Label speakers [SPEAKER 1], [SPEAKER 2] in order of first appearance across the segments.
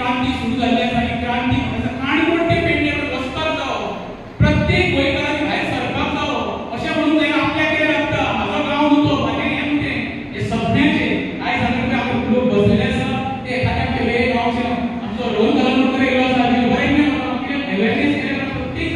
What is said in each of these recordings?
[SPEAKER 1] क्रांती सुरू जाल्ली आसा. ही क्रांती काणकोण ते पेडणे वचपाक जावो, प्रत्येक गोंयकारांनी भायर सरपाक जावो अशें म्हणून जायना. आपल्याक कितें लागता, म्हाजो गांव न्हू तो, म्हाजें हें न्हू तें, हें सगळ्यांचें. आयज हांगा आमचे लोक बसलेले आसा ते एखाद्या आमचे वेळ गांवचे आमचो रोहन कलंगूटकर येयलो आसा, बरें कितें अवेरनेस केलें प्रत्येक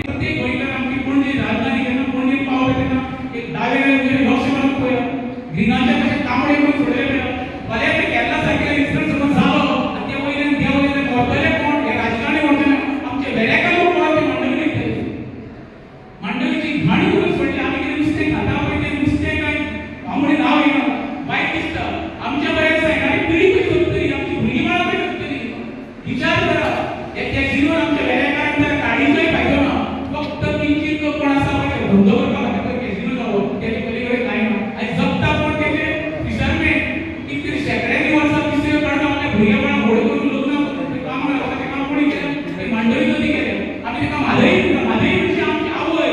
[SPEAKER 1] प्रत्येक गोंयकार आमची पणजी राजधानी केन्ना पणजेन पावता तेन्ना एक दावे वयल्यान लक्ष मारून पळया, ग्रिनाचे कशे तांबडे करून सोडले पळया. फाल्यां ते केरला सारकेले इन्सिडंट समज जालो आनी ते वयल्यान देंवले मरतले कोण? हे राजकारणी मरतले, आमचे वेरेकार लोक कोण ते मांडवी वयतले. मांडवीची घाण करून सोडली. आमी कितें नुस्तें खाता पळय तें नुस्तें कांय तांबडे नांव घेना, वायट दिसता. आमच्या बरें आसा, येणारी पिळी कशी जगतली, आमची भुरगीं बाळां कशी जगतली, विचार करा. हे कॅसिनोन आमच्या वेरेकारांक त्या गाडीचोय फायदो ना, फक्त किंचित लोक कोण आसा पळय धंदो करपा खातीर कॅसिनो जावो, तेचे पली कडेन कांय ना. आनी जगता कोण? तेजे फिशरमॅन. कितले शेंकड्यांनी वर्सां तिसऱ्यो काडून आपल्या भुरग्या बाळांक व्हड करून लग्न काम घालपाचें काम कोणी केलें? ते मांडवी नदी केलें. आमी ताका म्हादय म्हणटा. म्हादय म्हणजे आमची आवय.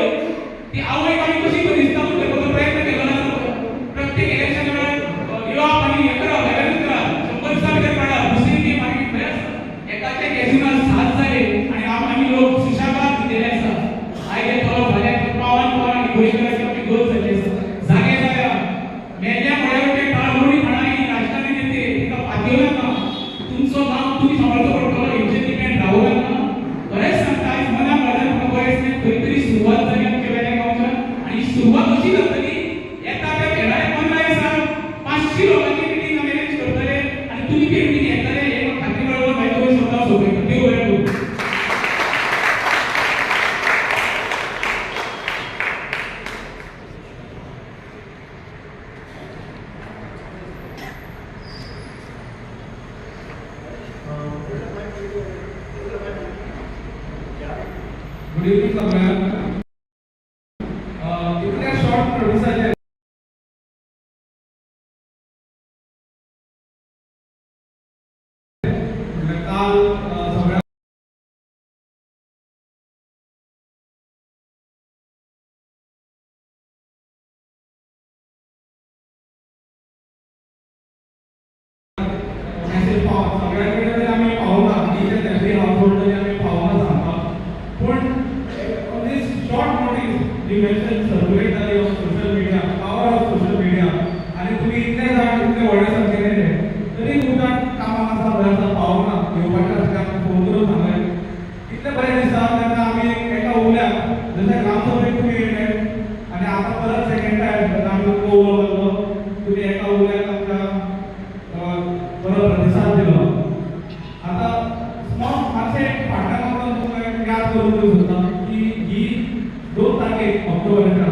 [SPEAKER 1] ती आवयक आमी कशी परिस्तापूत करपाचो प्रयत्न केल्लो आसा पळय. प्रत्येक इलेक्शना वेळार येवप आनी हें करप, अवेरनेस कराप, 100 दिसां भितर काडप. दुसरी ती मागीर खंय आसा? एकाच्या कॅसिनोन 7 जाले आनी आमी लोक सुशेगाद न्हिदेले आसा. आयज येतलो फाल्यां पावन पावन आनी गोंयकाराची आमची गत जाल्ली आसा. जागे जाया मेल्ल्या मड्या वटेन टाळमोडी खाणारी राजकारणी नेते ताका पातयेवं नाका. तुमचो गांव तुमी सांबाळचो पडटलो, हेंचेर डिपेंड रावूं नाका. बरेंच सांगता, आयज मनाक काळजान म्हाका बरें दिसलें, खंय तरी सुरवात जाली आमच्या वेल्या गांवच्यान. आनी सुरवात अशी जातली, येता त्या येणाऱ्या 15 दिसांक 500 लोकांची मिटींग आमी अरेंज करतले आनी तुमी ती मिटींग येतले हें म्हाका खात्री कळोवन मागीर दोन शब्दां सोंपयता. देव बरें करूं.
[SPEAKER 2] गुड इव्हनिंग सगळ्यांक. इतल्या शॉर्ट नोटीसाचेर म्हटल्यार काल सगळ्या मॅसेज पाव सगळ्या कडेन तरी आमी पावना, each and every house hold तरी आमी पावना सांगपाक. पूण on this short notice ji message circulate जाली on social media, power of social media, आनी तुमी इतले जाण इतले व्हडल्या संख्येन येयले तरी खूब जाण कामाक आसा, खंय आसा पावना, येवपाचें आसलें आमकां फोन करून सांगलें. इतलें बरें दिसता तेन्ना आमी एका उल्याक जशें ग्रामसभेक तुमी येयले आनी आतां परत सेकंड टायम जेन्ना आमी तुमकां उलो घातलो तुमी एका उल्याक आमच्या बरो प्रतिसाद दिलो. आतां स्मॉल मातशें फाटल्यान वचून तुमकां याद करून दिवंक सोदता की ही 2 तारखेक ऑक्टोबराच्या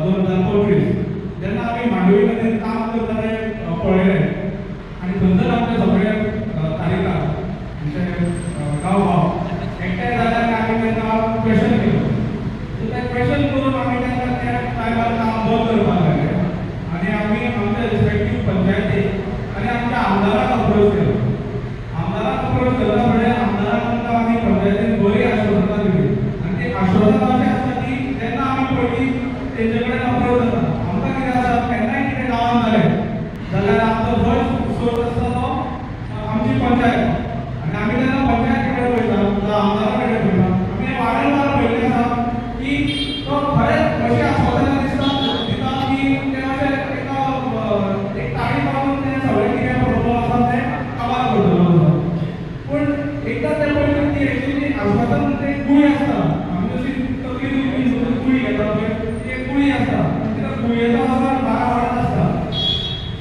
[SPEAKER 2] 2025 जेन्ना आमी मांडवी नदीन काम करता तें पळयलें आनी थंयसर आमचे सगळे तारीकार म्हणजे गांव भाव एकठांय जाले आनी आमी तेंकां क्वेशन केलो. सो तें क्वेशन करून आमी तांकां त्या टायमार काम बंद करपाक लागले आनी आमी आमच्या रिस्पेक्टीव पंचायतीक आनी आमच्या आमदाराक अप्रोच केलो. आमदाराक अप्रोच करता फुडें आमदाराक आमकां आमी पंचायतीन बरी आश्वासनां दिली आनी ती आश्वासनां अशीं आसता की जेन्ना आमी पयलीं तेंचे कडेन अप्रोच जाता, आमकां कितें आसा केन्नाय कितें गांवांत जालें जाल्यार आमचो फर्स्ट सोर्स आसता तो आमची पंचायत. आनी आमी जेन्ना पंचायती कडेन वयता जावं आमदारा कडेन वयता, आमी वारंवार पळयल्लें आसा की तो खरेंच अशीं आश्वासनां दिसता दिता की ते अशें एका एक ताळी मारून ते सगळें कितें प्रॉब्लम आसा तें काबार करतलो आसा. पूण एकदां ते पयलीं ती एक्चुअली आश्वासन ते गुळी आसता, आमी जशी तकली दुखली समज गुळी घेता पळय ती एक गुळी आसता, तिका गुळयेचो असर 12 वरां आसता,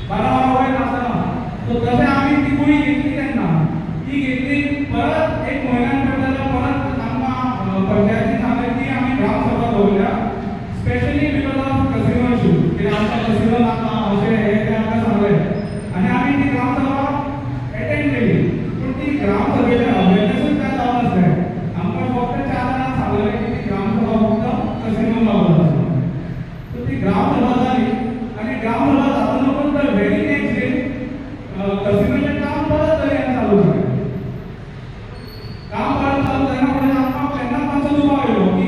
[SPEAKER 2] 12 वरां वयर आसना. सो तशें आमी ती गुळी घेतली तेन्ना ती घेतली परत एक म्हयन्यान पडटा परत आमकां पंचायतीन सांगलें की आमी ग्रामसभा दवरल्या specially because of casino issue, कित्याक आमकां कसिनो नाका अशें हें तें आमकां सांगलें. आनी आमी ती जाली आनी ग्रामसभा जातकूच the very next day कसिनोचें काम परत दर्यान चालू जालें. काम परत चालू जायना फुडें आमकां तेन्नाच मातसो दुबाव येयलो की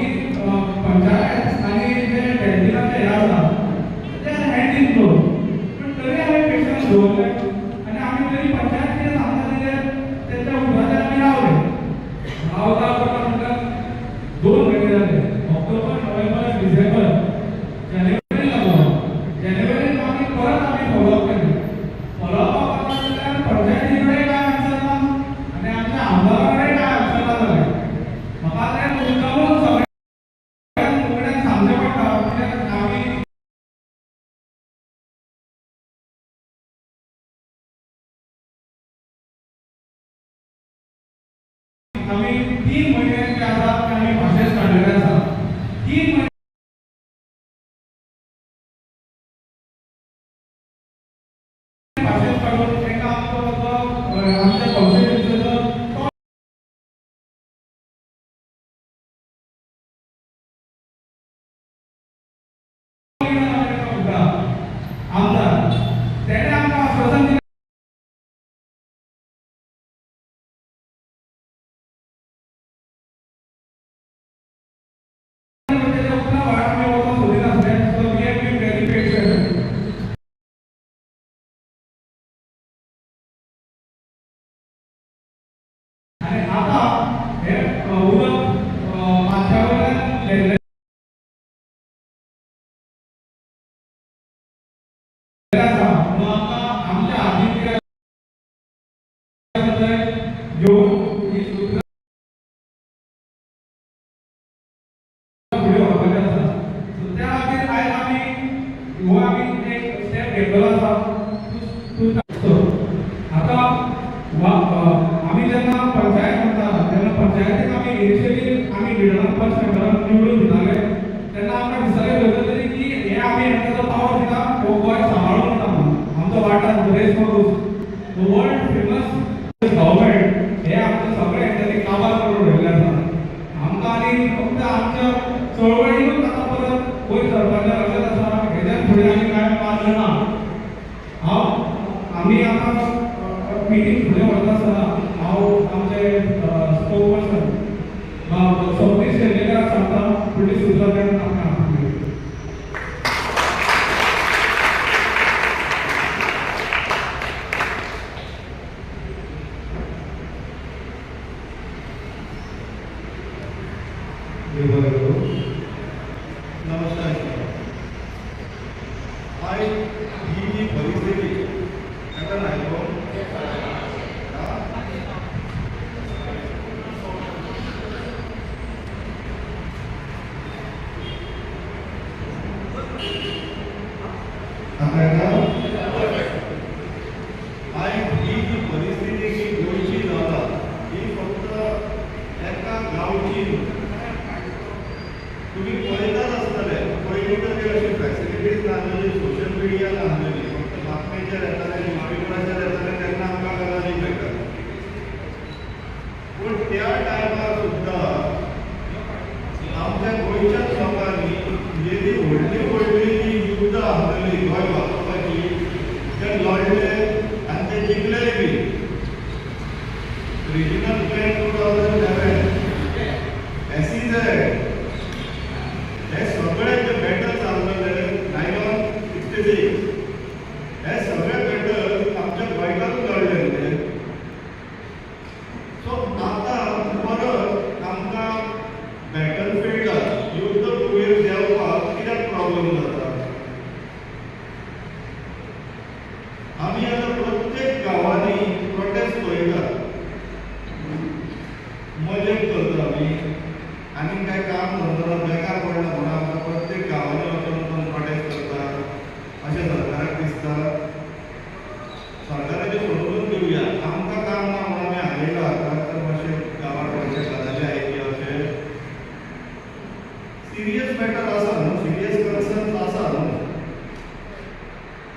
[SPEAKER 2] पंचायत आनी जे डॅल्टिनाचे हे आसा ते हँड इन क्लोज. पूण तरी आमी पेशन्स दवरले आनी आमी तरी पंचायत कितें सांगता तेजेर तेंच्या उतराचेर आमी रावले. रावता करता म्हणल्यार 2 म्हयने जाले, ऑक्टोबर, नोव्हेंबर, डिसेंबर, जानेवारी लागलो. जानेवारीन मागीर परत आमी फॉलोअप केलें. फॉलोअप करता जाल्यार पंचायती कडेन कांय आन्सर ना आनी आमच्या आमदारा कडेन कांय आन्सर ना जालें. म्हाका तें मुद्दामून सगळ्यांक उगड्यान सांगचें पडटा, कित्याक आमी आमी 3 म्हयने जे आसा ते आमी भाशेंत काडलेले आसा. 3 म्हयने भाशेंत काडून एका आमचो जो आमच्या कॉन्स्टिट्युएन्सीचो टॉप लिडर आमदार, तेणे आमकां आश्वासन दिलें तेच्या उतरां भायर आमी वचोंक सोदिनासले. So we have been very patient. आनी आतां हें उदक माथ्या वयल्यान गेल्लें आसा म्हणून आमकां आमच्या हातीन कितें आसा तें घेवन ही सुत्रां फुडें व्हरपाचें आसा. सो त्या खातीर आयज आमी हो आमी एक स्टेप घेतलेलो आसा. सो आतां आमी जेन्ना पंचायत म्हणटा तेन्ना पंचायतीक आमी इनिशियली आमी लिडरांक पंच मेंबरांक निवडून दिताले तेन्ना आमकां दिसतालें खंय तरी की हे आमी हेंकां जो पावर दिता हो गोंय सांबाळून वता म्हणून. आमचो वाठार रेस मागूस the world famous government हे आमचें सगळें हेंच्यांनी काबार करून उडयल्लें आसा. आमकां आनी फक्त आमच्या चळवळीनूच आतां परत वयर सरपाचें अशेंच आसा. हेज्यान फुडें आनी कांय मार्ग ना. हांव आमी आतां मिटींग फुडें व्हरता आसतना हांव आमचे स्पोक पर्सन स्वप्नील शेल्डेकराक सांगता फुडली सुत्रां ताणें आपल्या हातांत घेवची.
[SPEAKER 3] देव बरें करूं. नमस्कार. आयज ही जी परिस्थिती ताका आयको आतां येता. आयज ही जी परिस्थिती जी गोंयची जाता ही फक्त एका गांवची न्हू. तुमी पळयतात आसतले, पयलीं तरी अशी फॅसिलिटीज नासलेली, सोशल मिडिया नासलेली, फक्त बातमेचेर येताले, न्यूजपेपराचेर येताले, तेन्ना आमकां गजाली मेळटाले. पूण त्या टायमार सुद्दां आमच्या गोंयच्याच लोकांनी जेदी व्हडली व्हडली जी युद्धां आसलेली गोंय वाचोवपाची ते लढले आनी ते जिखलेय बी. Regional plan 2011, SEZ, हे सगळे जे बॅटल्स आसलेले 1966, हे सगळे बॅटल्स आमच्या गोंयकारूच लढले ते. सो आतां परत आमकां बॅटल फिल्डार युद्ध भुंयेर देंवपाक कित्याक प्रॉब्लम जाता? आमी आतां प्रत्येक गांवांनी प्रोटेस्ट पळयतात, मजेक करता आमी, आनी कांय काम धंदो ना, बेकार पडला म्हणून आमकां प्रत्येक गांवांनी वचून वचून प्रोटेस्ट करता अशें सरकाराक दिसता. सरकाराचें सोडूनच दिवया, आमकां काम ना म्हणून आमी हांगा येयला तर मातशें गांवांत पयशे गजाली आयकया. अशें सिरियस मॅटर आसा न्हू, सिरियस कन्सर्न्स आसा न्हू.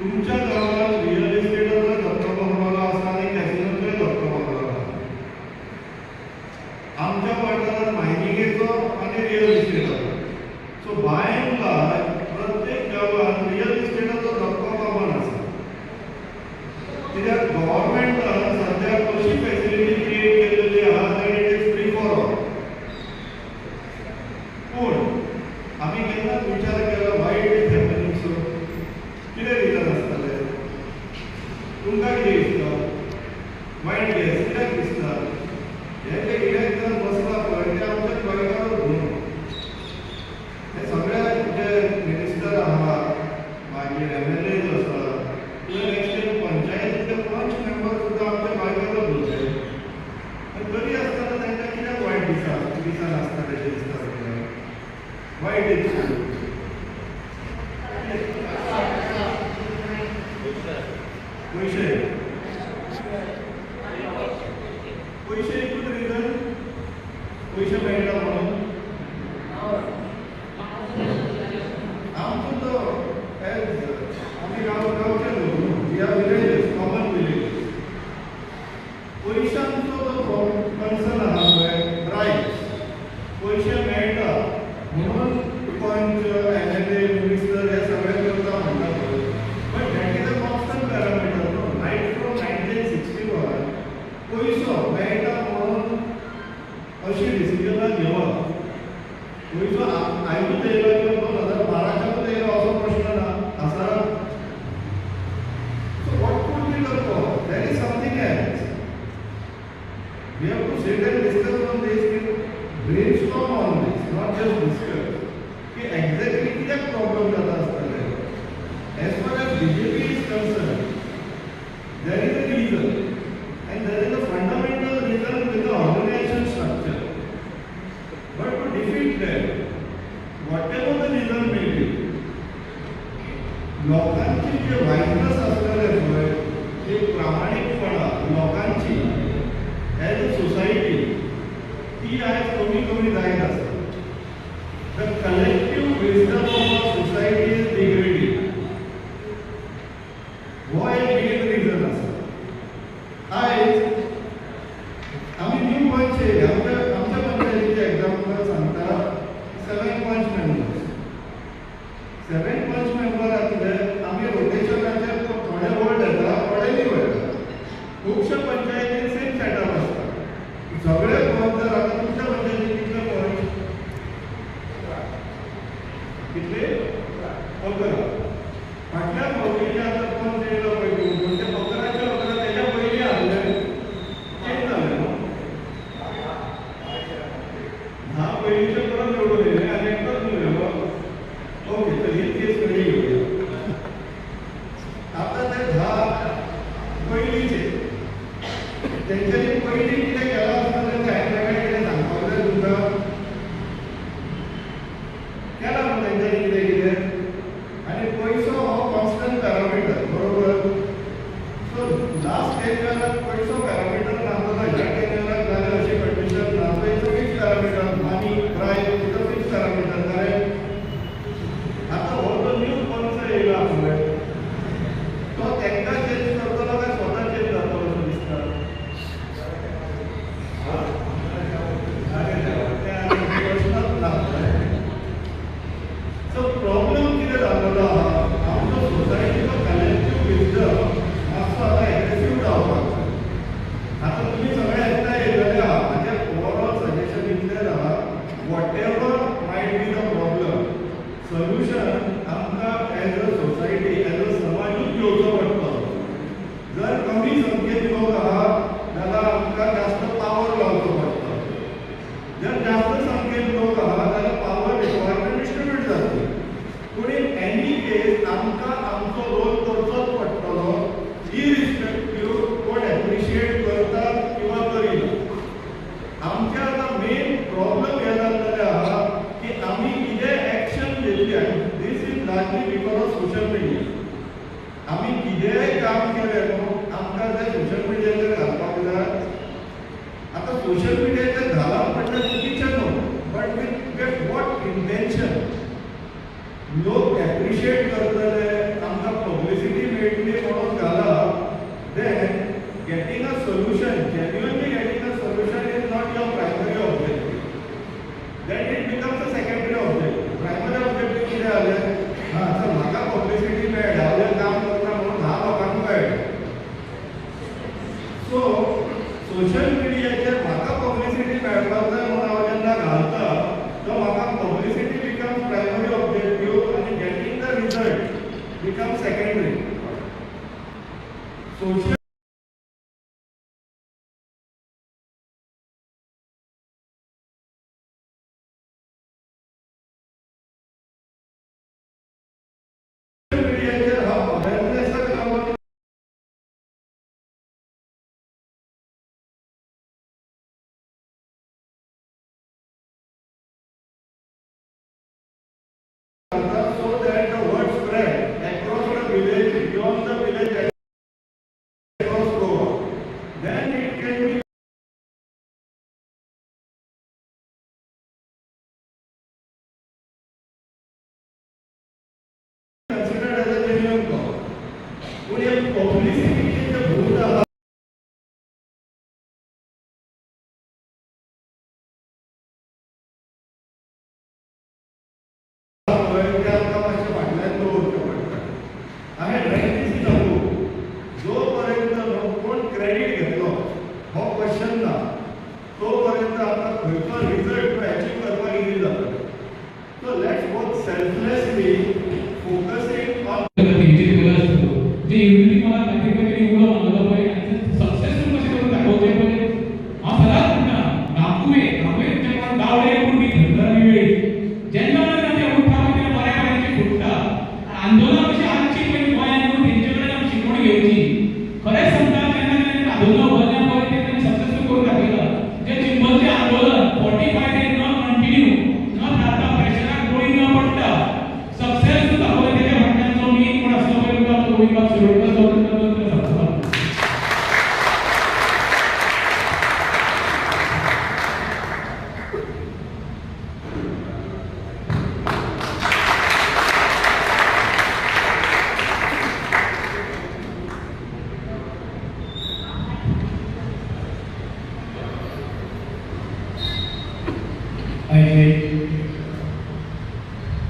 [SPEAKER 3] तुमच्या गांवांत रियल इस्टेटाचो धक्को बसलेलो आसा आनी कॅसिनोचोय धक्को बसलेलो आसा. आमच्या वाठारांत मायनिंगेचो आनी रियल इस्टेटाचो. सो बाय एंड लार्ज प्रत्येक गांवांत रियल इस्टेट कित्याक गव्हर्मेंटान सद्याक अशी फॅसिलिटी क्रिएट केलेली आहा that it is free for all. पूण आमी केन्नाच विचार केला why it is happening so? कितें रिजन आसतलें? तुमकां कितें दिसता? वायट गॅस कित्याक दिसता? हे जे इलेक्शन बसला पळय ते आमच्या गोंयकारूच न्हू. हे सगळे जे मिनिस्टर आहा, मागीर एम एल एज आसा, टू एन एक्सटेंट पंचायतीचे पंच मेंबर सुद्दां आमच्या गोंयकारच न्हू ते. आनी तरी आसतना तांकां कित्याक वायट दिसा दिसान आसता तशें दिसता तुमकां? वायट दिसता. पयशे पयशे एकूच रिजन, पयशे मेळटा म्हणून. आमचो तो एज आमी गांवचे लोक न्हू, we are villagers, common villagers. पयशांचो जो कन्सर्न आहा पळय, रायट, पयशे मेळटा म्हणून पंच, एम एल ए, मिनिस्टर हे सगळे करता म्हणटा पळय, but that is a constant parameter न्हू. Right from 1961 पयसो मेळटा म्हणून अशी डिसिजनां घेवप. पयसो आयजूच येयलो किंवा 2012च्याकूच येयलो असो प्रश्न ना आसा. So what could be the cause? There is something else. We have to sit and discuss on this, brainstorm on this, not just discuss. की एक्झॅक्टली कित्याक प्रॉब्लम जाता आसतले? As far as BJP is concerned, there is a reason, and there is a fundamental reason with the organization structure. But to defeat that, whatever the reason may be, लोकांची जे वायजनेस आसतले पळय, ते प्रामाणीकपणा लोकांची as a society ती आयज कमी कमी जायत आसा. The collective wisdom of our society is degrading. हो एक मेन रिजन आसा. आयज आमी न्यू पंच येयले. आमच्या पंचायतीचें एग्जाम्पल सांगता. 7 पंच मेंबर्स, 7 पंच मेंबरांतले आमी रोटेशनाचेर थोडे ओल्ड येता, थोडे न्यू येता. खुबश्या पंचायतीन सेम सेटअप आसता. सगळे पंच जर आतां तुमच्या पंचायतीन कितले पंच? कितले? 11. फाटल्या फावटीचे आतां पंच येयलो पळय निवडून, ते 11चे 11 तेच्या पयलीं आहले, चेंज जाले न्हू. 10 पयलींचे परत निवडून येयले आनी एकटोच न्हू येयलो. ओके, तर ही केस कडेन घेवया. आतां ते 10 पयलींचे तेंच्यांनी पयलीं कितें केलां आसतलें तें हांवें वेगळें कितें सांगपाक जाय तुमकां? केलां न्हू तेंच्यांनी कितें कितें. आनी पयसो हो कॉन्स्टंट पॅरामिटर, बरोबर? सो लास्ट 10 इयराक पयसो पॅरामिटर नासलो, ह्या 10 इयराक जालें अशी कंडिशन ना. So it's a fix parameter. Money, bribe is a fix parameter, correct? आतां हो जो न्यू पंच येयला पळय, तो तांकां चेंज करतलो काय स्वता चेंज जातलो असो दिसता? अरे देवा, तें आनी प्रश्नच ना. सो प्रॉब्लम कितें जाल्लो आहा, आमचो सोसायटीचो कलेक्टीव विजडम मातसो आतां एग्रेसीव जावपाक जाय. आतां तुमी सगळे एकठांय येयलेले आहा. म्हाजें ओवरऑल सजेशन इतलेंच आहा, whatever might be the problem, solution आमकां as a society, as a समाजूच घेवचो पडटलो. जर कमी संख्येन लोक आहा जाल्यार आमकां जास्त पावर लावचो पडटलो. जर जास्त संख्येन लोक आहा जाल्यार पावर रिक्वायरमेंट डिस्ट्रिब्यूट जातली. पूण इन एनी केस आमकां आमचो रोल करचोच पडटलो, इरिस्पेक्टीव कोण एप्रिशिएट करता किंवा करिना. आमच्या आतां मेन प्रॉब्लम हें जाल्लें आहा की आमी कितें एक्शन घेतली, आनी this is largely because of social media. आमी कितेंय काम केलें न्हू, आमकां तें सोशल मिडियाचेर घालपाक जाय. आतां सोशल मिडियाचेर घालप म्हणल्यार चुकीचें न्हू, but with what intention? लोक एप्रिशिएट करतले, आमकां पब्लिसिटी मेळटली म्हणून घालप, then getting a solution, genuinely getting a solution is not your primary objective. Then it becomes a secondary objective. Primary objective कितें जालें? हां, चल म्हाका पब्लिसिटी मेळ्ळी, हांव हें काम करता म्हणून 10 लोकांक कळ्ळें. secondary. Social मिडियाचेर हा अवेरनेसाक लागून so that the word spread across the village, beyond the village, across Goa. Then it can be considered as a genuine cause. पूण हे पब्लिसिटीचे जे भूत आहा पळय ते आमकां मातशें फाटल्यान दवरचें पडटा. हांवें ड्रॅग सांगू, जो पर्यंत न्हू कोण क्रेडीट घेतलो हो क्वेश्चन ना, तो पर्यंत आमकां खंयचो रिजल्ट तो एचीव करपाक इजी जातलो. So let's work selflessly focusing on
[SPEAKER 1] J unity मला खातीर पळय उलो मारलो पळय आनी सक्सेसफूल कशें करून दाखोवचें पळय. हांव सदांच म्हणटा गांवुये गांवुये तुमच्या गावडे पूण धनगर आनी वेळी जेन्ना ते उठ्ठा पळय तेन्ना बऱ्या बऱ्यांचे फुट्टा. आंदोलनां कशीं आसचीं पयलीं गोंयांत येवन तेंचे कडेन आमी शिकवण घेवची. खरेंच सांगता, जेन्ना तेन्ना आंदोलनां उबारल्या पळय तें तांणी सक्सेसफूल करून दाखयलां. जें चिंबलचें आंदोलन 45 days न कंटिन्यू न थारता, प्रेशराक गोळी न पडटा सक्सेसफूल दाखयलें. तेच्या फाटल्यान जो मेन कोण आसलो पळय तो गोविंदबाब शिरोडकर जो सांगता.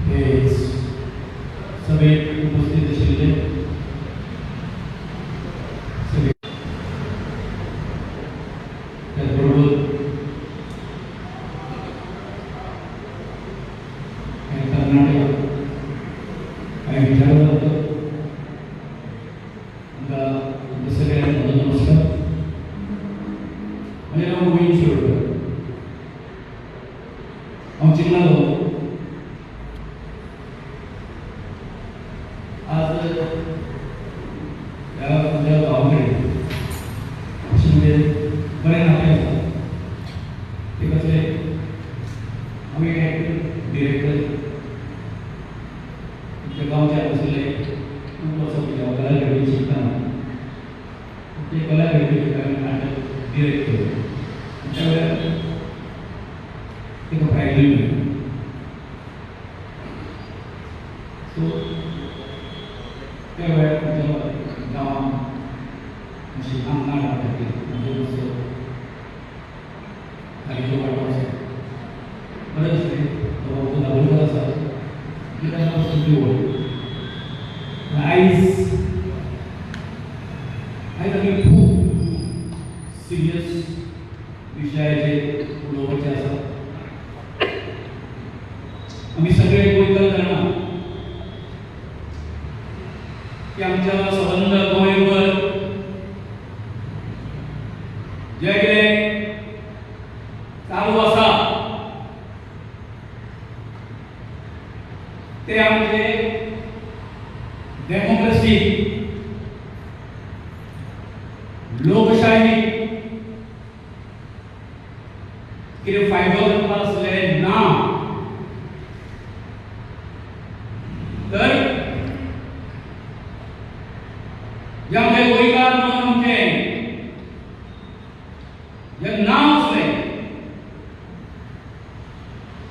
[SPEAKER 4] हे सभेत उपस्थित आशिल्ले सगळे, त्याचबरोबर हे तरणाटे काही विचारलं जातं, तुमकां तुमच्या सगळ्यांक म्हजो नमस्कार. म्हजें नांव गोविंद शिरोडकर, हांव चिखला गांवचो. आज ह्या म्हज्या गांवा कडेन अशें म्हणजे बरें नातें आसा. तें कसलें, हांव एक एक्टर डिरेक्टर आमच्या गांवचे हांगासरले खूब वर्सां पयलीं हांव कला अकादमीत शिकतना ते कला अकादमीचें हांवें नाटक डिरेक्ट केलें. त्या वेळार ताका प्रायजूय मेळ्ळें. सो त्या वेळार आमच्या गांवांत अशी आंगणां खातीर म्हणजे मातसो खालीचो वांटो आसा, बरें दिसलें. तो आमचो दाबोळकर आसा, तेन्ना पासून ती वळख. आयज आयज आमी खूब सिरियस विशयाचेर उलोवपाचें आसा. आमी सगळे गोंयकार जाणा की आमच्या सबंद गोंयभर जें कितें चालू आसा ते आमचे डेमोक्रेसी, लोकशाही कितें फायदो करपा आसलें ना, तर जे आमचे गोंयकार म्हणून आमचे जे नांव आसलें,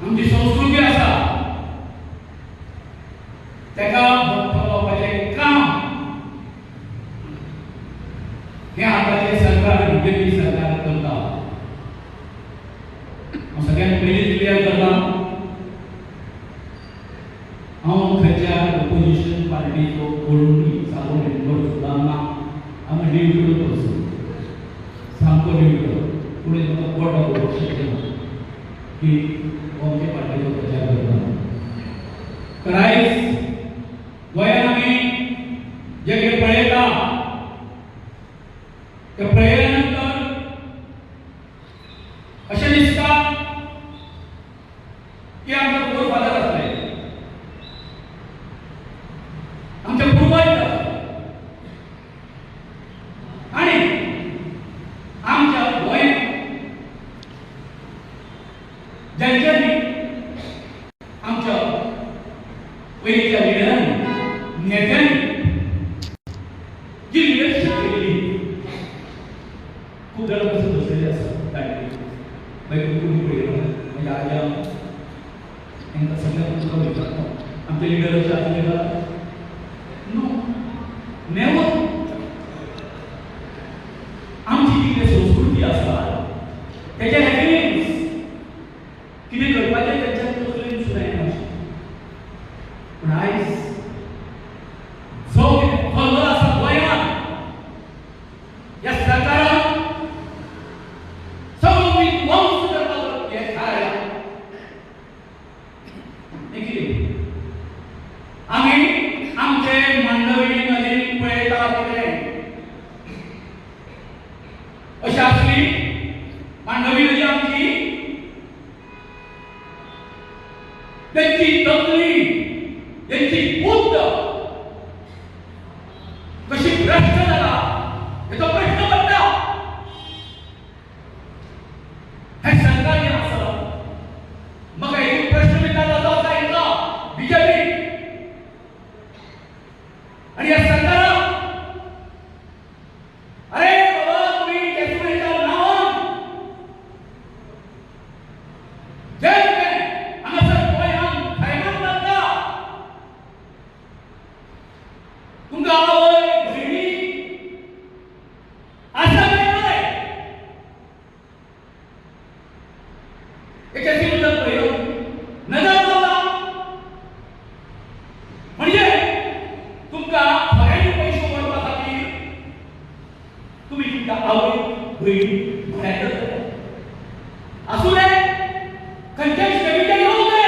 [SPEAKER 4] आमची संस्कृती आसा, ताका धक्को लावपाचें काम हें आतांचें सरकार, बीजेपी सरकार करता. हांव सगळ्यांत पयलीं क्लियर करता, हांव खंयच्या ओपोजिशन पार्टीचो कोणूय सादो मेंबर सुद्दां ना. हांव न्यूट्रल पर्सन, सामको न्यूट्रल. कोणी म्हाका बोट दाखोवपाक शकना की हो आमच्या पार्टीचो प्रचार करता. तर आयज गोंयांत आमी
[SPEAKER 1] जे कितें पळयता ते पळयल्या नंतर अशें दिसता की आमचे फोरफादर आसले, आमचे पूर्वज आनी आमच्या गोंयांत ज्यांच्यानी आमच्या पयलींच्या लिडरांनी नेत्यांनी जी लिडरशीप केली, खूब जाण कशें बसलेले आसा तांणी मागीर कोणी पळयलो म्हणजे आज्या तांकां सगळ्यांक तुका विचारता आमचे लिडर अशें आसले काय? No, never. आमची जी कितें संस्कृती आसा तेच्या एगेन्स्ट कितें करपाचें तेंच्या तकलेन सुद्दां येना. पूण आयज जो कितें कल्लोळ आसा गोंयांत ह्या सरकारान सगळो विध्वंस करपाचो हें थारायलां. हें कितें आमी आमचे मांडवी नदी पळयता कितें अशी आसली मांडवी नदी आमची, तेंची तकली तेंची बुद्ध कशी भ्रष्ट जाला हेचो प्रश्न पडटा. हे सरकार जें आसा म्हाका एक प्रश्न विचारला तो आसा हेंचो बीजेपी आनी ह्या सरकाराक, अरे बाबा तुमी केसुरेच्या नांवान जे कितें हांगासर गोंयांत थैमान घालता, तुमकां आवय भयणी आसा काय ना? एक अशी उदक पळयलो नजर लावता म्हणजे तुमकां खऱ्यांनी पयशे मोडपा खातीर तुमी तुमच्या आवय भयणी भायर करतले. आसूं दे, खंयच्याय श्रेणीचे येवं दे.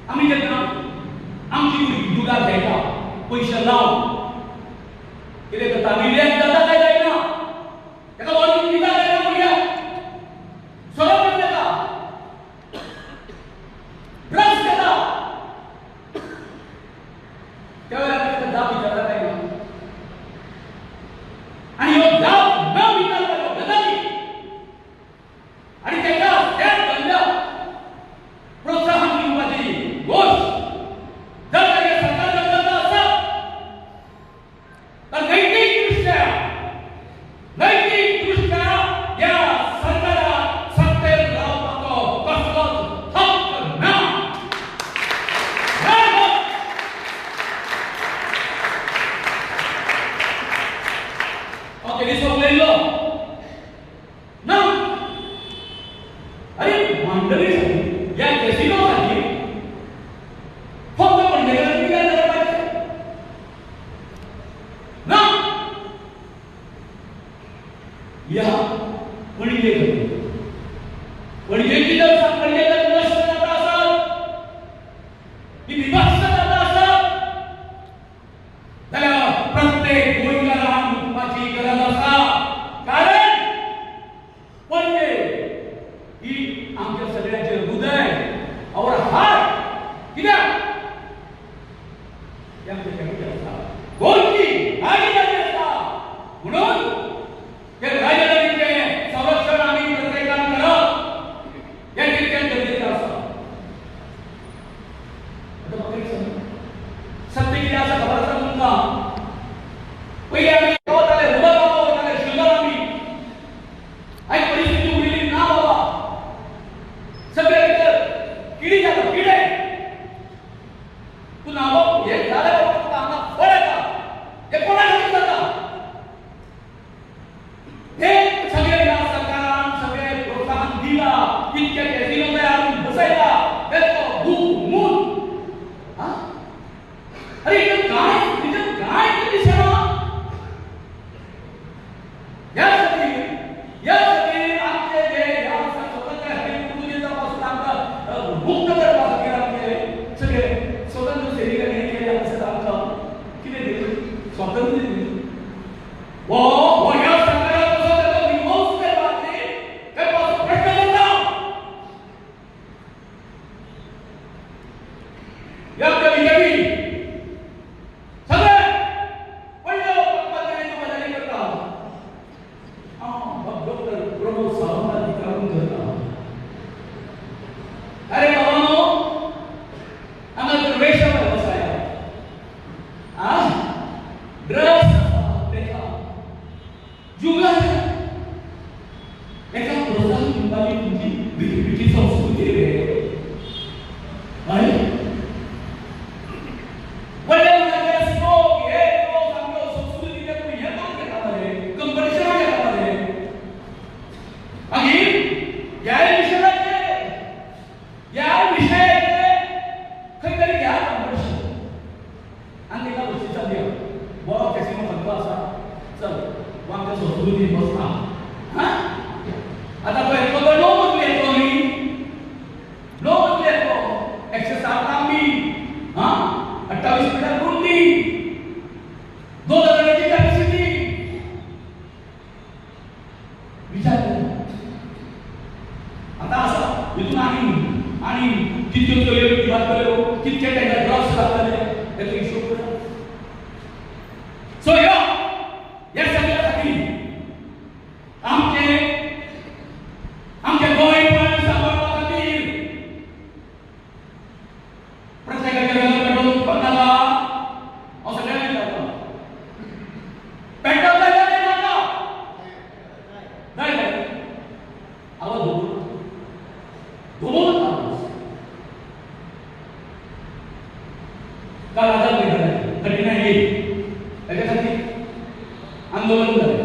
[SPEAKER 1] आमी जेन्ना आमची भुरगीं दुदाक घेता पयशे लावन कितें करता, रिलॅक्स जाता काय जायना, ताका वॉर्निंग दिता काय ना भुरग्याक, सोरो करून येता, ड्रग्स घेता, त्या वेळार ताका जाप विचारता काय ना? आनी ह्यो जाप न विचारता गजाली आनी ताका त्या धंद्याक प्रोत्साहन दिवपाची गोश्ट जर ताच्या सरकार करता आसत तर नैतिक दृष्ट्या ह्या सरकाराक सत्तेर रावपाचो कसलोच हक्क ना. ओके, दिसो उलयल्लो ना. अरे मांडवी ह्या कॅसिनो खातीर फक्त पणजेकारांनी कित्याक करपाचें ना? ह्या पणजे खातीर पणजेची जर पणजे जर नश्ट जाता आसत, ती विभत्स जाता आसत जाल्यार प्रत्येक गोंयकारान उठपाची गरज आसा. कारण पणजे ही आमच्या सगळ्यांचे हृदय, our heart. कित्याक ते आमचे कॅपिटल आसा, गोंयची राजधानी आसा. म्हणून ते राजधानीचें संरक्षण आमी प्रत्येकान करप हें तितकें गरजेचें आसा. आतां म्हाका एक सांग, सत्य कितें आसा खबर आसा तुमकां? पयलीं आमी वताले, उदक वताले, शुल्लर आमी. आयज परिस्थिती उरिल्ली ना बाबा, सगळे भितर किडी जाला, किडे. तूं ना बाबा हें जालें बाबा, तुका हांगा फळ येता, हें कोणा खातीर जाता? हे सगळे ह्या सरकारान सगळे प्रोत्साहन दिला, इतके कॅसिनो तयार करून बसयला, तेचो मूल. अरे इथं काय, इथं काय दिसना? यासाठी यासाठी आमचे जे ह्या स्वतंत्र पुर्तुगेजापासून आमकां मुक्त करपा खातीर आमचे सगळे स्वतंत्र
[SPEAKER 4] समजतले हो ह्या सरकाराक कसो ताका विमोच करपाचे काय असो प्रश्न करता. ह्या आमच्या बीजेपी सगळे व्हडल्यो पत्करांच्यो गजाली करता. हांव डॉक्टर प्रमोद सावंताक विचारून करता, अरे बाबांनो हांगा वेश्या वेवसाय आहा, ड्रग्स आसा, तेका जुगार एका प्रोत्साहन दिवपाची तुमची बीजेपीची संस्कृती रे. हय व्हडल्या मनशाचे स्मोक हे तो सामक्यो संस्कृती तुमी हें करून घेता मरे, कंपिटिशनाक घेता मरे. मागीर ह्या विशयाचेर खंय तरी घ्या कंपिटिशन आनी ताका बक्षिसां दिया. बरो कॅसिनो खंयचो आसा चल हो आमच्या संस्कृतीन बसना. हां आतां पळय येतलो तो 9 मंत्री येतलो न्ही, 9 मंत्री येतलो, 107 लांबी, हां 28 मिटर रुंदी, 2 हजाराची कॅपॅसिटी. विचार कर आतां आसा हितून आनी आनी कितक्यो चलयो घातल्यो, कितके तांकां ड्रग्स घातले तेचो हिशोब करा. सो ह्या सगळ्या खातीर आमचे आमचे गोंयपण सांबाळपा खातीर प्रत्येकाच्या घरात पेट्रोल उत्पन्न नाका. हांव सगळ्यांक विचारता, पेट्रोल जाय जाल्यार नाका, जाय जाय आवाज धोबो नाका. काल आझाद मैदानार 39A ताच्या खातीर आंदोलन जालें.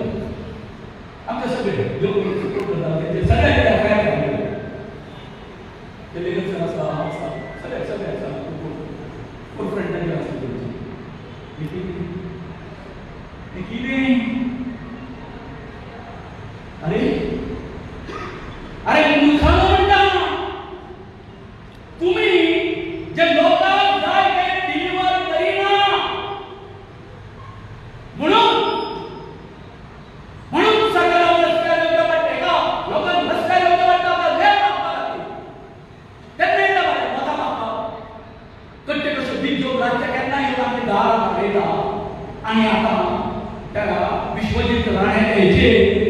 [SPEAKER 4] आमचे सगळे जो कोणी सपोर्ट करता तेंचे सगळे एफआयआर घातले. ते लेगीत सर आसा, हांव आसा, सगळे सगळे आसा, फोर फ्रंटाचेर आसा तेंचे. कितें अरे अरे मुर्खांनो म्हणटा तुमी जे लोकांक जाय ते डिलिव्हर करिना म्हणून म्हणून सरकाराक रस्त्यार येवचें पडटा का, लोकांक रस्त्यार येवचें पडटा आपल्या वेळ मागपा खातीर. तेन्ना येता मरे मतां मागपाक. कट्टे कशे बीज घेवन रातचे केन्ना येवन आमच्या दारार उडयता. आनी आतां त्या विश्वजीत राणे हेचेर